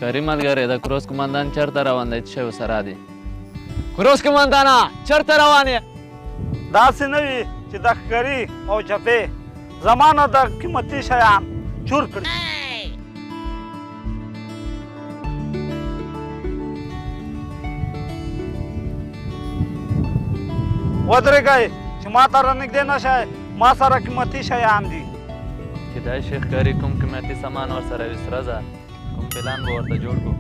ښکاري ملګری، د کروس قومندان چېرته روان دی؟ څه شی ورسره دی؟ کروس قومندانه، چېرته روان یې؟ داسې نه وي چې د ښکري او چپې زما نه د قیمتي شیان چور کړي. ودرېږئ چې ما ته رانږدې نه شئ، ما سره قیمتي شیان دي. کېدای شي ښکاري کوم قیمتي سامان ورسره وي. سره ځه، کوم پلان به ورته جوړ کړو.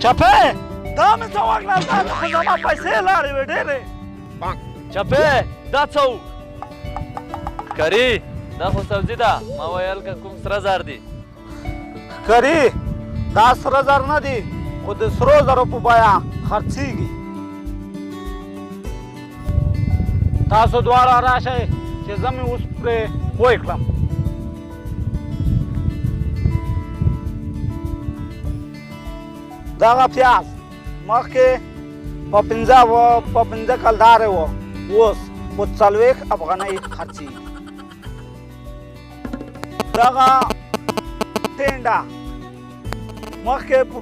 چپه، دا مې څه وکړل؟ دا خو زما پیسې لاړې وې ډېرې. چپه، دا څه و؟ ښکاري، دا خو سبزي ده، ما ویل که کوم سره زر دي. ښکاري، دا سره زر نه دي، خو د سرو زرو په بیه خرڅېږي. تاسو دواړه راشئ چې زه مې اوس پرې پوه کړم. دغه پیاز مخکې په 5 کلدارې و، اوس په 40 افغانۍ خرڅېږي. دغه ټینډه مخکې په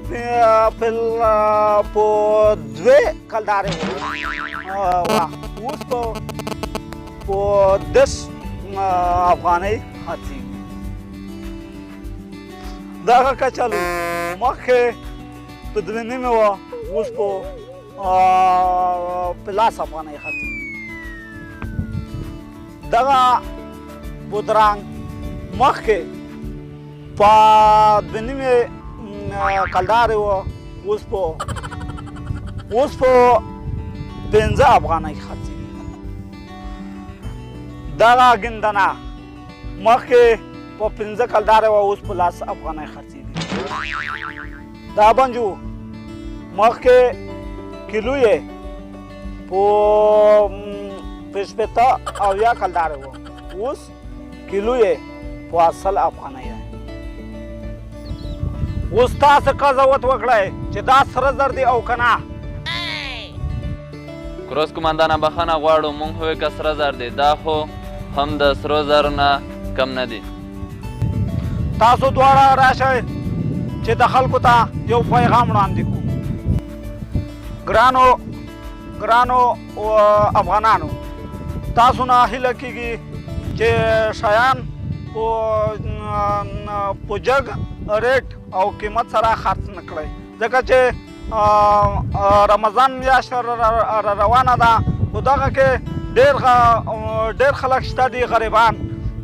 2 کلدارې وه، اوس په 10 افغانۍ خرڅېږي. دغه کچالو مخکې په 2.5 وه، اوس په 10 افغانۍ خرڅېږي. دغه بودرنګ مخکې په 2.5 کلدارې وه، اوس په 5 افغانۍ خرڅېږي. دغه ګندنه مخکې په 5 کلدارې وه، اوس په 10 افغانۍ خرڅېږي. دا بنجو مخکې کیلو یې په 60 کلدارې وه، اوس کیلو یې په 1 افغانۍ دی. اوس تاسو قضاوت وکړئ چې دا سره زر دي او که نه. کروس قومندانه، بخښنه غواړو، مونږ خو که سره زر دي، دا خو هم د سرو زرو نه کم نه دي. تاسو دواړه راشئ چې د خلکو ته یو پیغام وړاندې کړو. ګرانو افغانانو، تاسو نه هیله کېږي چې شیان په جګ ریټ او قیمت سره خرڅ نه کړئ، ځکه چې رمضان میاشت را روانه ده. په دغه کې ډېر خلک شته دي غریبان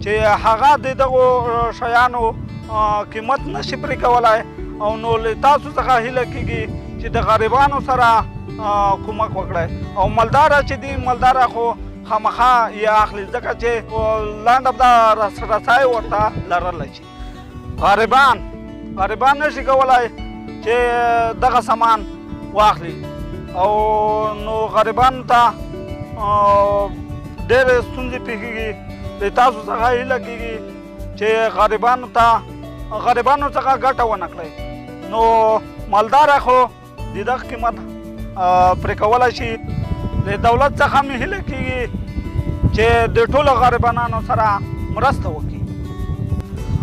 چې هغه د دغو شیانو قیمت نه شي پرې کولی، او نو له تاسو څخه هیله کېږي چې د غریبانو سره کمک وکړئ. او مالداره چې دي، مالداره خو خامخا یې اخلي، ځکه چې لنډه دا رسای ورته لرلی شي. غریبان نه شي کولی چې دغه سامان واخلي، او نو غریبانو ته ډېرې ستونزې پېښېږي. له تاسو څخه هیله کېږي چې غریبانو څخه ګټه ونه کړئ. نو مالداره خو د دغه قیمت پرې کولی شي. له دولت څخه مې هیله کېږي چې د ټولو غریبانو سره مرسته وکړي.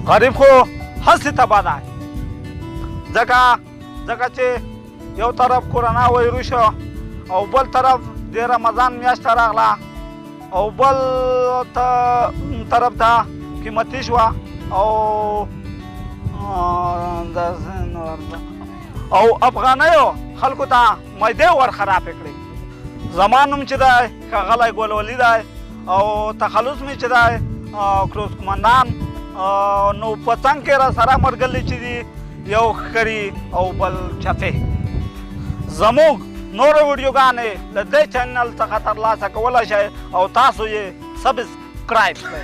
غریب خو هسې تباه دی، ځکه چې یو طرف کرونا ویروس او بل طرف د رمضان میاشت راغله، او بل طرف ته قیمتي شوه، او افغانیو خلکو ته میدې ور خرابې کړې. زما نوم چې دی ښاغلی ګل ولي دی، او تخلص مې چې دی کروز قومندان. نو په څنګ کې را سره ملګري چې دي، یو ښکري او بل چپې. زموږ نورې ویډیوګانې له دې چینل څخه ترلاسه کولی شئ، او تاسو یې سبسکرایب کړئ.